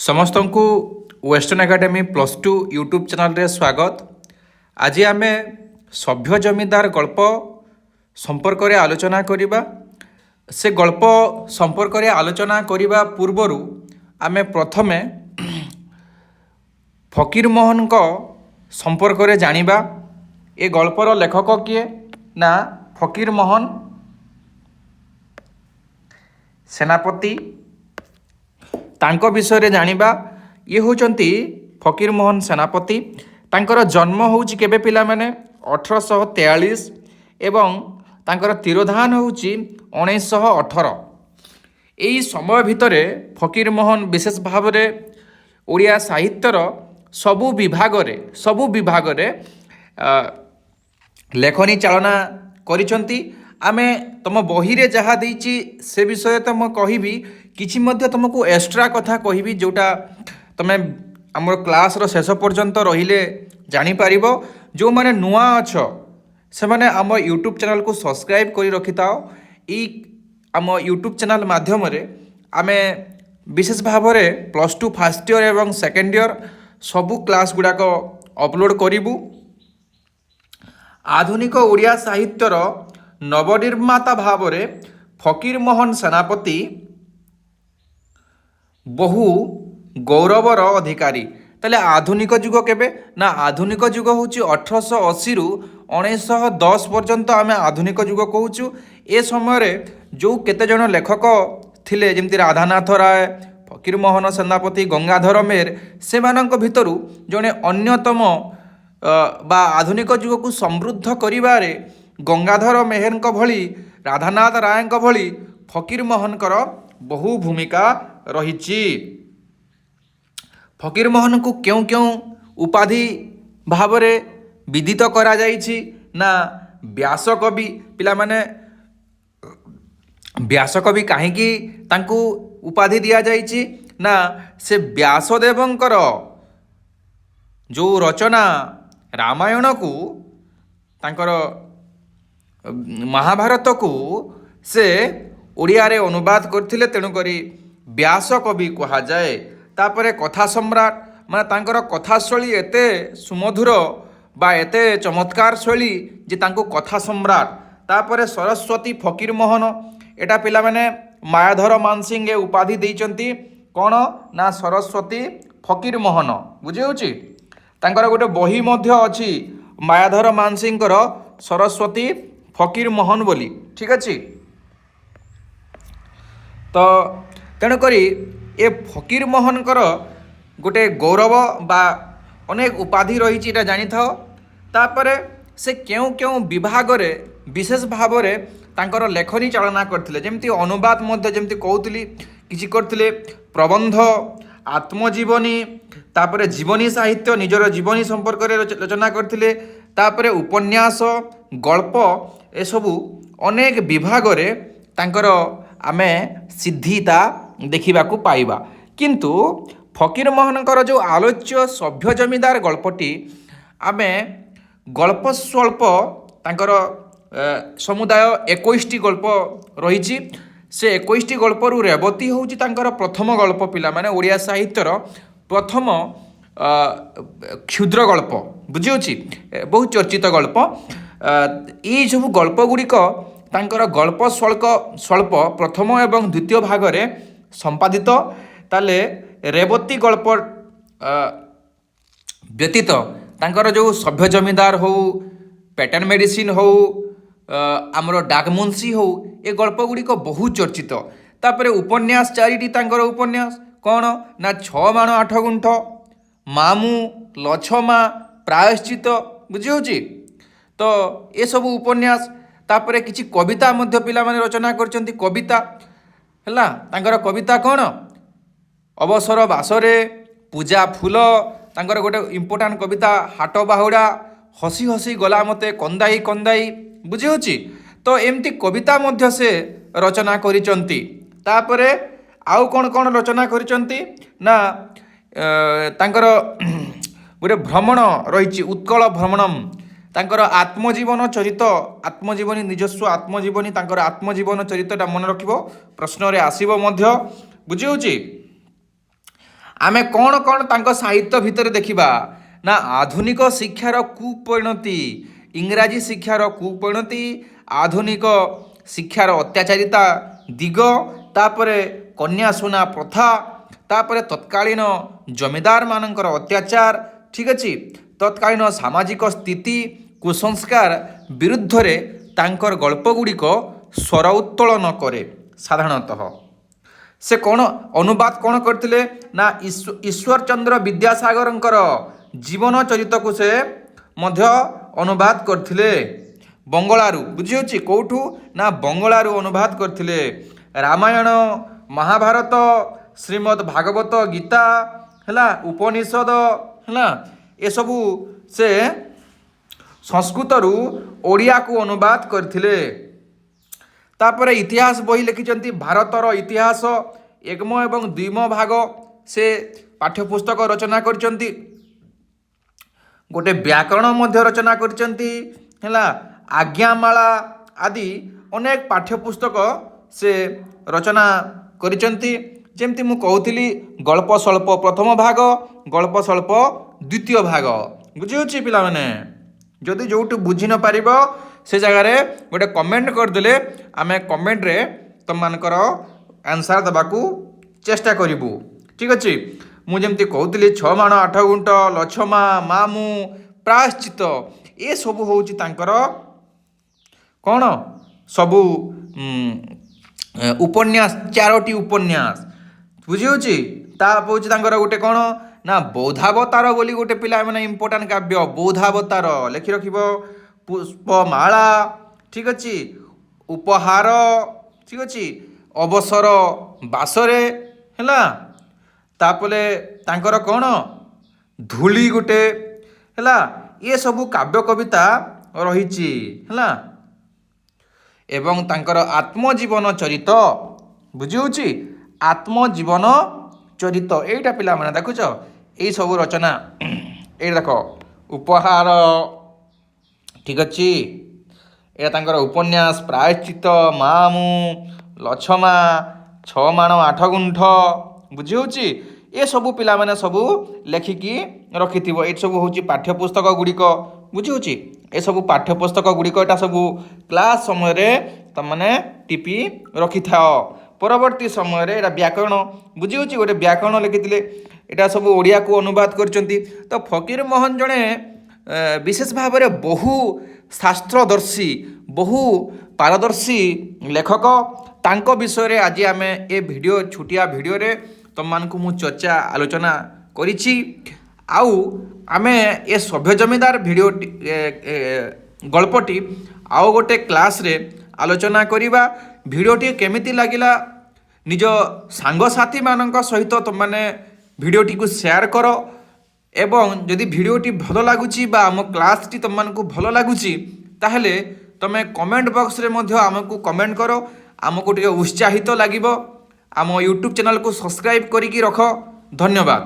ସମସ୍ତଙ୍କୁ western academy +2 YouTube ଚ୍ୟାନେଲରେ ସ୍ୱାଗତ। ଆଜି ଆମେ ସଭ୍ୟ ଜମିଦାର ଗଳ୍ପ ସମ୍ପର୍କରେ ଆଲୋଚନା କରିବା। ସେ ଗଳ୍ପ ସମ୍ପର୍କରେ ଆଲୋଚନା କରିବା ପୂର୍ବରୁ ଆମେ ପ୍ରଥମେ ଫକୀରମୋହନଙ୍କ ସମ୍ପର୍କରେ ଜାଣିବା। ଏ ଗଳ୍ପର ଲେଖକ କିଏ ନା ଫକୀରମୋହନ ସେନାପତି। ତାଙ୍କ ବିଷୟରେ ଜାଣିବା। ଇଏ ହେଉଛନ୍ତି ଫକୀରମୋହନ ସେନାପତି। ତାଙ୍କର ଜନ୍ମ ହେଉଛି କେବେ ପିଲାମାନେ? 1843 ଏବଂ ତାଙ୍କର ତିରୋଧାନ ହେଉଛି 1918। ଏଇ ସମୟ ଭିତରେ ଫକୀରମୋହନ ବିଶେଷ ଭାବରେ ଓଡ଼ିଆ ସାହିତ୍ୟର ସବୁ ବିଭାଗରେ ଲେଖନୀ ଚାଳନା କରିଛନ୍ତି। ଆମେ ତୁମ ବହିରେ ଯାହା ଦେଇଛି ସେ ବିଷୟରେ ତ ମୁଁ କହିବି, କିଛି ମଧ୍ୟ ତୁମକୁ ଏକ୍ସଟ୍ରା କଥା କହିବି, ଯେଉଁଟା ତୁମେ ଆମର କ୍ଲାସ୍ର ଶେଷ ପର୍ଯ୍ୟନ୍ତ ରହିଲେ ଜାଣିପାରିବ। ଯେଉଁମାନେ ନୂଆ ଅଛ, ସେମାନେ ଆମ ୟୁଟ୍ୟୁବ୍ ଚ୍ୟାନେଲ୍କୁ ସବସ୍କ୍ରାଇବ୍ କରି ରଖିଥାଅ। ଏଇ ଆମ ୟୁଟ୍ୟୁବ୍ ଚ୍ୟାନେଲ୍ ମାଧ୍ୟମରେ ଆମେ ବିଶେଷ ଭାବରେ +2 ଫାର୍ଷ୍ଟ ଇୟର୍ ଏବଂ ସେକେଣ୍ଡ ଇୟର୍ ସବୁ କ୍ଲାସ୍ ଗୁଡ଼ାକ ଅପଲୋଡ଼ କରିବୁ। ଆଧୁନିକ ଓଡ଼ିଆ ସାହିତ୍ୟର ନବନିର୍ମାତା ଭାବରେ ଫକୀରମୋହନ ସେନାପତି ବହୁ ଗୌରବର ଅଧିକାରୀ। ତାହେଲେ ଆଧୁନିକ ଯୁଗ କେବେ ନା ଆଧୁନିକ ଯୁଗ ହେଉଛି 1880ରୁ 1910 ପର୍ଯ୍ୟନ୍ତ ଆମେ ଆଧୁନିକ ଯୁଗ କହୁଛୁ। ଏ ସମୟରେ ଯେଉଁ କେତେଜଣ ଲେଖକ ଥିଲେ, ଯେମିତି ରାଧାନାଥ ରାୟ, ଫକୀରମୋହନ ସେନାପତି, ଗଙ୍ଗାଧର ମେହେର, ସେମାନଙ୍କ ଭିତରୁ ଜଣେ ଅନ୍ୟତମ ବା ଆଧୁନିକ ଯୁଗକୁ ସମୃଦ୍ଧ କରିବାରେ ଗଙ୍ଗାଧର ମେହେରଙ୍କ ଭଳି, ରାଧାନାଥ ରାୟଙ୍କ ଭଳି ଫକୀରମୋହନଙ୍କର ବହୁ ଭୂମିକା ରହିଛି। ଫକୀରମୋହନଙ୍କୁ କେଉଁ କେଉଁ ଉପାଧି ଭାବରେ ବିଦିତ କରାଯାଇଛି ନା ବ୍ୟାସକବି। ପିଲାମାନେ, ବ୍ୟାସକବି କାହିଁକି ତାଙ୍କୁ ଉପାଧି ଦିଆଯାଇଛି ନା ସେ ବ୍ୟାସଦେବଙ୍କର ଯେଉଁ ରଚନା ରାମାୟଣକୁ, ତାଙ୍କର ମହାଭାରତକୁ ସେ ଓଡ଼ିଆରେ ଅନୁବାଦ କରିଥିଲେ, ତେଣୁକରି ବ୍ୟାସ କବି କୁହାଯାଏ। ତାପରେ କଥା ସମ୍ରାଟ, ମାନେ ତାଙ୍କର କଥାଶୈଳୀ ଏତେ ସୁମଧୁର ବା ଏତେ ଚମତ୍କାର ଶୈଳୀ ଯେ ତାଙ୍କୁ କଥା ସମ୍ରାଟ। ତାପରେ ସରସ୍ୱତୀ ଫକୀରମୋହନ। ଏଇଟା ପିଲାମାନେ ମାୟାଧର ମାନସିଂହ ଏ ଉପାଧି ଦେଇଛନ୍ତି। କ'ଣ ନା ସରସ୍ୱତୀ ଫକୀରମୋହନ। ବୁଝିହେଉଛି? ତାଙ୍କର ଗୋଟେ ବହି ମଧ୍ୟ ଅଛି ମାୟାଧର ମାନସିଂହଙ୍କର, ସରସ୍ୱତୀ ଫକୀରମୋହନ ବୋଲି। ଠିକ୍ ଅଛି ତ? ତେଣୁକରି ଏ ଫକୀରମୋହନଙ୍କର ଗୋଟେ ଗୌରବ ବା ଅନେକ ଉପାଧି ରହିଛି, ଏଇଟା ଜାଣିଥାଅ। ତାପରେ ସେ କେଉଁ କେଉଁ ବିଭାଗରେ ବିଶେଷ ଭାବରେ ତାଙ୍କର ଲେଖନୀ ଚାଳନା କରିଥିଲେ? ଯେମିତି ଅନୁବାଦ ମଧ୍ୟ, ଯେମିତି କହୁଥିଲି, କିଛି କରିଥିଲେ, ପ୍ରବନ୍ଧ, ଆତ୍ମଜୀବନୀ, ତାପରେ ଜୀବନୀ ସାହିତ୍ୟ, ନିଜର ଜୀବନୀ ସମ୍ପର୍କରେ ରଚନା କରିଥିଲେ, ତାପରେ ଉପନ୍ୟାସ, ଗଳ୍ପ, ଏସବୁ ଅନେକ ବିଭାଗରେ ତାଙ୍କର ଆମେ ସିଦ୍ଧିତା ଦେଖିବାକୁ ପାଇବା। କିନ୍ତୁ ଫକୀରମୋହନଙ୍କର ଯେଉଁ ଆଲୋଚ୍ୟ ସଭ୍ୟ ଜମିଦାର ଗଳ୍ପଟି, ଆମେ ଗଳ୍ପ ସ୍ୱଳ୍ପ ତାଙ୍କର ସମୁଦାୟ 21ଟି ଗଳ୍ପ ରହିଛି। ସେ 21ଟି ଗଳ୍ପରୁ ରେବତୀ ହେଉଛି ତାଙ୍କର ପ୍ରଥମ ଗଳ୍ପ। ପିଲାମାନେ, ଓଡ଼ିଆ ସାହିତ୍ୟର ପ୍ରଥମ କ୍ଷୁଦ୍ର ଗଳ୍ପ। ବୁଝିହେଉଛି? ବହୁତ ଚର୍ଚ୍ଚିତ ଗଳ୍ପ। ଏଇ ସବୁ ଗଳ୍ପ ଗୁଡ଼ିକ ତାଙ୍କର ଗଳ୍ପ ସ୍ୱଳ୍ପ ପ୍ରଥମ ଏବଂ ଦ୍ୱିତୀୟ ଭାଗରେ ସମ୍ପାଦିତ। ତାହେଲେ ରେବତୀ ଗଳ୍ପ ବ୍ୟତୀତ ତାଙ୍କର ଯେଉଁ ସଭ୍ୟ ଜମିଦାର ହଉ, ପେଟେଣ୍ଟ ମେଡ଼ିସିନ ହଉ, ଆମର ଡାକମୁନ୍ସି ହଉ, ଏ ଗଳ୍ପ ଗୁଡ଼ିକ ବହୁତ ଚର୍ଚ୍ଚିତ। ତାପରେ ଉପନ୍ୟାସ ଚାରିଟି ତାଙ୍କର ଉପନ୍ୟାସ କ'ଣ ନା ଛଅ ମାଣ ଆଠ ଗୁଣ୍ଠ, ମାମୁଁ, ଲଛମା, ପ୍ରାୟଶ୍ଚିତ। ବୁଝିହେଉଛି ତ? ଏସବୁ ଉପନ୍ୟାସ। ତାପରେ କିଛି କବିତା ମଧ୍ୟ ପିଲାମାନେ ରଚନା କରିଛନ୍ତି। କବିତା ହେଲା ତାଙ୍କର କବିତା କ'ଣ? ଅବସର ବାସରେ, ପୂଜା ଫୁଲ, ତାଙ୍କର ଗୋଟେ ଇମ୍ପୋର୍ଟାଣ୍ଟ କବିତା ହାଟ ବାହୁଡ଼ା, ହସି ହସି ଗଲା ମୋତେ କନ୍ଦାଇ କନ୍ଦାଇ। ବୁଝିହେଉଛି ତ? ଏମିତି କବିତା ମଧ୍ୟ ସେ ରଚନା କରିଛନ୍ତି। ତାପରେ ଆଉ କ'ଣ କ'ଣ ରଚନା କରିଛନ୍ତି ନା ତାଙ୍କର ଗୋଟେ ଭ୍ରମଣ ରହିଛି, ଉତ୍କଳ ଭ୍ରମଣମ୍। ତାଙ୍କର ଆତ୍ମଜୀବନ ଚରିତ, ଆତ୍ମଜୀବନୀ, ନିଜସ୍ୱ ଆତ୍ମଜୀବନୀ, ତାଙ୍କର ଆତ୍ମଜୀବନ ଚରିତଟା ମନେ ରଖିବ, ପ୍ରଶ୍ନରେ ଆସିବ ମଧ୍ୟ। ବୁଝିହେଉଛି? ଆମେ କ'ଣ କ'ଣ ତାଙ୍କ ସାହିତ୍ୟ ଭିତରେ ଦେଖିବା ନା ଆଧୁନିକ ଶିକ୍ଷାର କୁପରିଣତି, ଇଂରାଜୀ ଶିକ୍ଷାର କୁପରିଣତି, ଆଧୁନିକ ଶିକ୍ଷାର ଅତ୍ୟାଚାରିତା ଦିଗ, ତାପରେ କନ୍ୟା ସୁନା ପ୍ରଥା, ତାପରେ ତତ୍କାଳୀନ ଜମିଦାରମାନଙ୍କର ଅତ୍ୟାଚାର, ଠିକ୍ ଅଛି, ତତ୍କାଳୀନ ସାମାଜିକ ସ୍ଥିତି, କୁସଂସ୍କାର ବିରୁଦ୍ଧରେ ତାଙ୍କର ଗଳ୍ପ ଗୁଡ଼ିକ ସ୍ୱର ଉତ୍ତୋଳନ କରେ। ସାଧାରଣତଃ ସେ କ'ଣ ଅନୁବାଦ କ'ଣ କରିଥିଲେ ନା ଈଶ୍ୱରଚନ୍ଦ୍ର ବିଦ୍ୟାସାଗରଙ୍କର ଜୀବନ ଚରିତକୁ ସେ ମଧ୍ୟ ଅନୁବାଦ କରିଥିଲେ ବଙ୍ଗଳାରୁ। ବୁଝିହେଉଛି? କେଉଁଠୁ ନା ବଙ୍ଗଳାରୁ ଅନୁବାଦ କରିଥିଲେ। ରାମାୟଣ, ମହାଭାରତ, ଶ୍ରୀମଦ୍ ଭାଗବତ ଗୀତା, ହେଲା, ଉପନିଷଦ, ହେଲା, ଏସବୁ ସେ ସଂସ୍କୃତରୁ ଓଡ଼ିଆକୁ ଅନୁବାଦ କରିଥିଲେ। ତାପରେ ଇତିହାସ ବହି ଲେଖିଛନ୍ତି, ଭାରତର ଇତିହାସ ଏକମ ଏବଂ ଦ୍ୱିମ ଭାଗ ସେ ପାଠ୍ୟପୁସ୍ତକ ରଚନା କରିଛନ୍ତି। ଗୋଟେ ବ୍ୟାକରଣ ମଧ୍ୟ ରଚନା କରିଛନ୍ତି, ହେଲା, ଆଜ୍ଞାମାଳା ଆଦି ଅନେକ ପାଠ୍ୟପୁସ୍ତକ ସେ ରଚନା କରିଛନ୍ତି। ଯେମିତି ମୁଁ କହୁଥିଲି, ଗଳ୍ପ ସ୍ୱଳ୍ପ ପ୍ରଥମ ଭାଗ, ଗଳ୍ପ ସ୍ୱଳ୍ପ ଦ୍ୱିତୀୟ ଭାଗ। ବୁଝିହେଉଛି ପିଲାମାନେ? ଯଦି ଯେଉଁଠୁ ବୁଝି ନ ପାରିବ, ସେ ଜାଗାରେ ଗୋଟେ କମେଣ୍ଟ କରିଦେଲେ ଆମେ କମେଣ୍ଟରେ ତୁମମାନଙ୍କର ଆନ୍ସର୍ ଦେବାକୁ ଚେଷ୍ଟା କରିବୁ। ଠିକ୍ ଅଛି? ମୁଁ ଯେମିତି କହୁଥିଲି, 6 ମାଣ 8 ଗୁଣ୍ଠ, ଲଛମା, ମାମୁଁ, ପ୍ରାୟଶ୍ଚିତ, ଏସବୁ ହେଉଛି ତାଙ୍କର କ'ଣ ସବୁ ଉପନ୍ୟାସ, ଚାରୋଟି ଉପନ୍ୟାସ। ବୁଝିହେଉଛି? ତା ହେଉଛି ତାଙ୍କର ଗୋଟେ କ'ଣ ନା ବୌଦ୍ଧାବତାର ବୋଲି ଗୋଟେ ପିଲାମାନେ ଇମ୍ପୋର୍ଟାଣ୍ଟ କାବ୍ୟ, ବୌଦ୍ଧାବତାର ଲେଖି ରଖିବ। ପୁଷ୍ପମାଳା, ଠିକ୍ ଅଛି, ଉପହାର, ଠିକ୍ ଅଛି, ଅବସର ବାସରେ, ହେଲା। ତାପରେ ତାଙ୍କର କ'ଣ ଧୂଳି ଗୋଟେ, ହେଲା, ଏସବୁ କାବ୍ୟ କବିତା ରହିଛି, ହେଲା। ଏବଂ ତାଙ୍କର ଆତ୍ମଜୀବନ ଚରିତ, ବୁଝିହେଉଛି? ଆତ୍ମଜୀବନ ଚରିତ ଏଇଟା ପିଲାମାନେ ଦେଖୁଛ, ଏଇସବୁ ରଚନା। ଏଇଟା ଦେଖ, ଉପହାର, ଠିକ୍ ଅଛି, ଏଇଟା ତାଙ୍କର ଉପନ୍ୟାସ, ପ୍ରାୟଶ୍ଚିତ, ମାମୁଁ, ଲଛମା, 6 ମାଣ 8 ଗୁଣ୍ଠ। ବୁଝିହେଉଛି? ଏସବୁ ପିଲାମାନେ ସବୁ ଲେଖିକି ରଖିଥିବ। ଏସବୁ ହେଉଛି ପାଠ୍ୟପୁସ୍ତକ ଗୁଡ଼ିକ। ବୁଝିହେଉଛି? ଏସବୁ ପାଠ୍ୟପୁସ୍ତକ ଗୁଡ଼ିକ, ଏଇଟା ସବୁ କ୍ଲାସ୍ ସମୟରେ ତୁମମାନେ ଟିପି ରଖିଥାଅ। ପରବର୍ତ୍ତୀ ସମୟରେ ଏଇଟା ବ୍ୟାକରଣ, ବୁଝିହେଉଛି? ଗୋଟେ ବ୍ୟାକରଣ ଲେଖିଥିଲେ। ଏଇଟା ସବୁ ଓଡ଼ିଆକୁ ଅନୁବାଦ କରିଛନ୍ତି। ତ ଫକୀର ମୋହନ ଜଣେ ବିଶେଷ ଭାବରେ ବହୁ ଶାସ୍ତ୍ରଦର୍ଶୀ, ବହୁ ପାରଦର୍ଶୀ ଲେଖକ। ତାଙ୍କ ବିଷୟରେ ଆଜି ଆମେ ଏ ଭିଡ଼ିଓ, ଛୋଟିଆ ଭିଡ଼ିଓରେ ତୁମମାନଙ୍କୁ ମୁଁ ଚର୍ଚ୍ଚା ଆଲୋଚନା କରିଛି। ଆଉ ଆମେ ଏ ସଭ୍ୟ ଜମିଦାର ଭିଡ଼ିଓ ଗଳ୍ପଟି ଆଉ ଗୋଟେ କ୍ଲାସ୍ରେ ଆଲୋଚନା କରିବା। ଭିଡ଼ିଓଟି କେମିତି ଲାଗିଲା, ନିଜ ସାଙ୍ଗସାଥିମାନଙ୍କ ସହିତ ତୁମମାନେ ଭିଡ଼ିଓଟିକୁ ସେୟାର କର ଏବଂ ଯଦି ଭିଡ଼ିଓଟି ଭଲ ଲାଗୁଛି ବା ଆମ କ୍ଲାସ୍ଟି ତୁମମାନଙ୍କୁ ଭଲ ଲାଗୁଛି, ତାହେଲେ ତୁମେ କମେଣ୍ଟ ବକ୍ସରେ ମଧ୍ୟ ଆମକୁ କମେଣ୍ଟ କର। ଆମକୁ ଟିକେ ଉତ୍ସାହିତ ଲାଗିବ। ଆମ ୟୁଟ୍ୟୁବ୍ ଚ୍ୟାନେଲକୁ ସବସ୍କ୍ରାଇବ୍ କରିକି ରଖ। ଧନ୍ୟବାଦ।